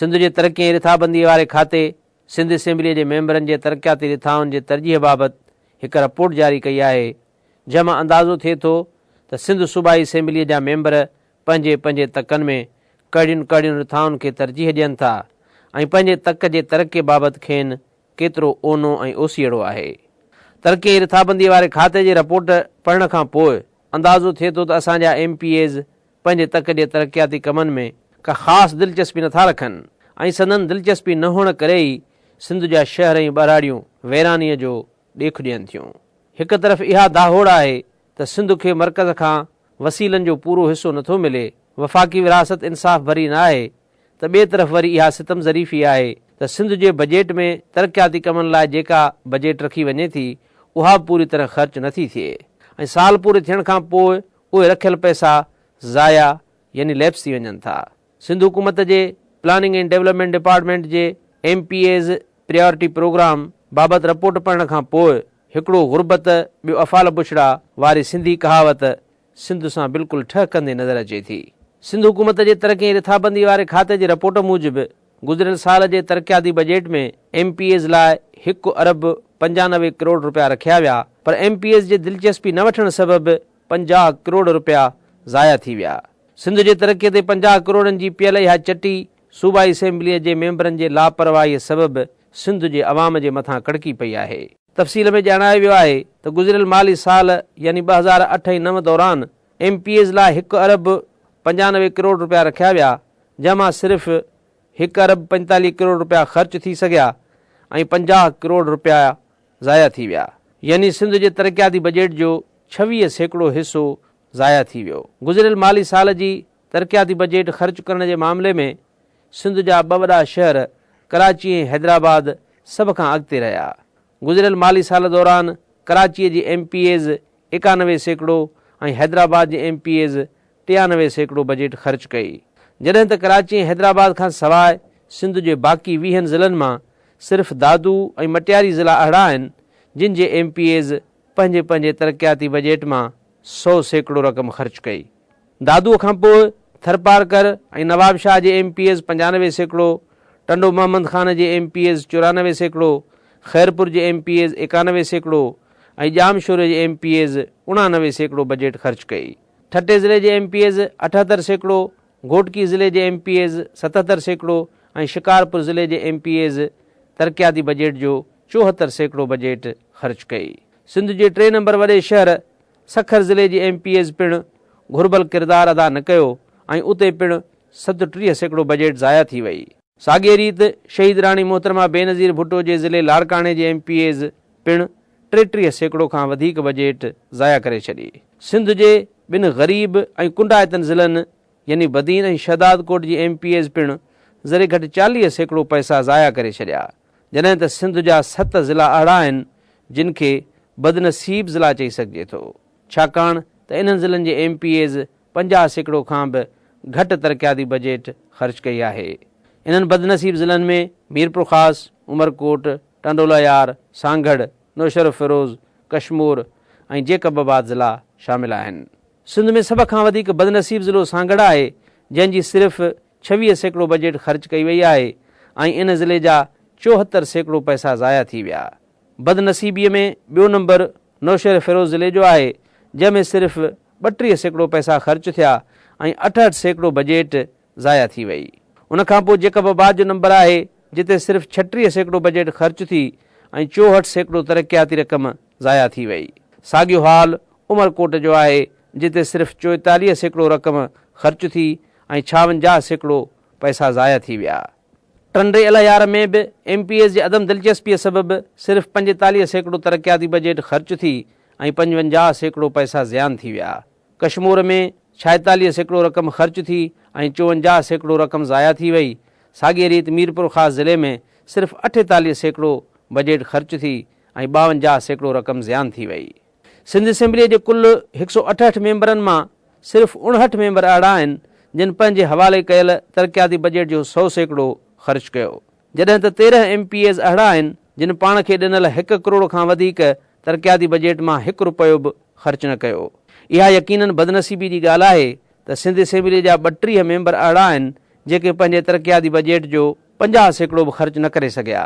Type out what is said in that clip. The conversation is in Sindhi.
سنڌ جي ترقي ۽ رٿابنديء واري کاتي سنڌ اسيمبليء جي ميمبرن جي ترقياتي رٿائن جي ترجيح بابت هڪ رپورٽ جاري ڪئي آهي، جنهن مان اندازو ٿئي ٿو ته سنڌ صوبائي اسيمبليء جا ميمبر پنهنجي پنهنجي تڪن ۾ ڪهڙين ڪهڙين رٿائن کي ترجيح ڏين ٿا ۽ پنهنجي تڪ جي ترقي بابت کين ڪيترو اونو ۽ اوسيئڙو آهي. ترقي ۽ رٿابنديء واري کاتي جي رپورٽ پڙهڻ کان پوء اندازو ٿئي ٿو ته اسان جا ايم پي ايز پنهنجي تڪ جي ترقياتي ڪمن ۾ ڪا خاص دلچسپي نٿا رکن ۽ سندن دلچسپي نه هئڻ ڪري ئي سنڌ جا شهر ۽ ٻهراڙيون ويرانيء جو ڏيک ڏين ٿيون. هڪ طرف اها داهوڙ آهي ته سنڌ کي مرڪز کان وسيلن جو پورو حصو نٿو ملي، وفاقي ورهاست انصاف ڀري نه آهي ته ٻئي طرف وري اها ستم ظريفي آهي ته سنڌ جي بجيٽ ۾ ترقياتي ڪمن لاء جيڪا بجيٽ رکي وڃي ٿي اها به پوري طرح خرچ نٿي ٿئي ۽ سال پوري ٿيڻ کان پوء اهي رکيل پئسا ضايع يعني ليپس ٿي وڃن ٿا. سنڌ حڪومت جي پلاننگ اينڊ ڊولپمينٽ ڊپارٽمينٽ جي M P As priority programme بابت رپورٽ پڙهڻ کان پوء هڪڙو غربت ٻيو افعال بڇڙا واري سنڌي ڪهاوت سنڌ سان بلڪل ٺهڪندي نظر اچي ٿي. سنڌ حڪومت جي ترقي ۽ رٿابندي واري کاتي جي رپورٽ موجب گذريل سال جي ترقياتي بجيٽ ۾ ايم پي ايز لاء هڪ ارب 95 ڪروڙ رپيا رکيا ويا پر ايم پي ايز جي دلچسپي نه وٺڻ سبب 50 ڪروڙ رپيا ضايع ٿي ويا. سنڌ جي ترقي تي 50 ڪروڙن جي پيل اها چٽي صوبائي اسيمبليء جي ميمبرن جي لاپرواهيء سبب سنڌ جي عوام جي مٿان ڪڙڪي پئي آهي. تفصيل ۾ ڄاڻايو ويو آهي ته گذريل مالي سال يعني 2008 ۽ 9 دوران ايم پي ايز لاء هڪ ارب 95 ڪروڙ رپيا رکيا ويا جنهن مان صرف هڪ ارب 45 ڪروڙ رپيا خرچ ٿي سگهيا ۽ 50 ڪروڙ رپيا ضايع ٿي ويا. يعني سنڌ جي ترقياتي بجيٽ جو 26% حصو ضايع ٿي ويو. گذريل مالي سال جي ترقياتي بجيٽ خرچ ڪرڻ جي معاملي ۾ سنڌ جا ٻه وڏا شهر ڪراچي ۽ حيدرآباد سڀ کان اڳتي رهيا. گذريل مالي سال دوران ڪراچيء جي ايم پي ايز 91% ۽ حيدرآباد جي ايم پي ايز 93% بجيٽ خرچ ڪئي. جڏهن ته ڪراچي ۽ حيدرآباد کان سواء سنڌ جي باقي ويهن ضلعن مان صرف دادو ۽ مٽياري ضلعا اهڙا آهن جن جي ايم پي ايز پنهنجي پنهنجي ترقياتي بجيٽ مان 100% رقم خرچ ڪئي. دادوء کان پوء ٿرپارڪر ۽ نوابشاهه جي M P As 95%، Tando Muhammad Khan جي ايم پي ايز 94%، خيرپور جي ايم پي ايز 91% ۽ ڄامشوري جي ايم پي ايز 89% بجيٽ خرچ ڪئي. ٺٽي ضلعي جي ايم پي ايز 78%، گهوٽڪي ضلعي جي ايم پي ايز 77% ۽ شڪارپور ضلعي جي ايم پي ايز ترقياتي بجيٽ جو 74% بجيٽ خرچ ڪئي. سنڌ جي ٽئين نمبر وڏي شهر سکر ضلعي جي ايم پي ايز پڻ گهربل ڪردار ادا نه ڪيو ۽ اتي پڻ 37% بجيٽ ضايع ٿي وئي. ساڳيء ريت شهيد راڻي محترمه بينظير ڀٽو جي ضلعي لاڙڪاڻي جي ايم پي ايز پڻ 33% کان وڌيڪ بجيٽ ضايع ڪري ڇڏي. سنڌ جي ٻن غريب ۽ ڪنڊائتن ضلعن يعني بدين ۽ شهدادڪوٽ جي ايم پي ايز پڻ ذري گهٽ 40% پئسا ضايع ڪري ڇڏيا. جڏهن ته سنڌ جا ست ضلعا اهڙا آهن جن کي بدنصيب ضلعا چئي سگهجي ٿو ڇاڪاڻ ته انهن ضلعن جي ايم پي ايز 50% کان به گهٽ ترقياتي بجيٽ خرچ ڪئي آهي. انهن بدنصيب ضلعن ۾ ميرپورخاص، عمرڪوٽ، ٽنڊوالهيار، سانگهڙ، نوشهروفيروز، ڪشمور ۽ جيڪب آباد ضلعا شامل آهن. سنڌ ۾ سڀ کان وڌيڪ بدنصيب ضلعو سانگهڙ آهي جنهن جي صرف 26% بجيٽ خرچ ڪئي وئي آهي ۽ ان ضلعي جا 74% پئسا ضايع ٿي ويا. بدنصيبيء ۾ ٻيو نمبر نوشهروفيروز ضلعي جو آهي جنهن ۾ صرف 32% پئسا خرچ ٿيا ۽ 68% بجيٽ ضايع ٿي وئي. ان کان پوء جيڪب آباد جو نمبر آهي جتي صرف 36% بجيٽ خرچ ٿي ۽ 64% ترقياتي رقم ضايع ٿي وئي. ساڳيو حال عمرڪوٽ جو آهي جتي صرف 44% رقم خرچ ٿي ۽ 56% پئسا ضايع ٿي ويا. ٽنڊي الهيار ۾ به ايم پي ايز جي عدم دلچسپيء سبب صرف 45% ترقياتي بجيٽ خرچ ٿي ۽ 55% پئسا زيان ٿي ويا. ڪشمور ۾ 46% رقم خرچ ٿي ۽ 54% رقم ضايع ٿي وئي. ساڳيء ريت ميرپورخاص ضلعي ۾ صرف 48% بجيٽ خرچ ٿي ۽ 52% رقم زيان ٿي وئي. سنڌ اسيمبليء جي ڪل هڪ سؤ اٺهٺ ميمبرن مان صرف اڻهٺ ميمبر اهڙا آهن جن پنهنجي حوالي ڪيل ترقياتي بجيٽ جو 100% خرچ ڪيو. جڏهن ته 13 ايم پي ايز اهڙا آهن جن پاڻ کي ڏنل هڪ ڪروڙ کان وڌيڪ ترقياتي بجيٽ مان هڪ رپيو به خرچ نه ڪيو. اها يقينن بدنصيبي جي ڳالهه آهي ته سنڌ اسيمبليء جا 32 ميمبر اهڙا آهن جيڪي پنهنجي ترقياتي بجيٽ جو 50% به خرچ نه ڪري سگهيا.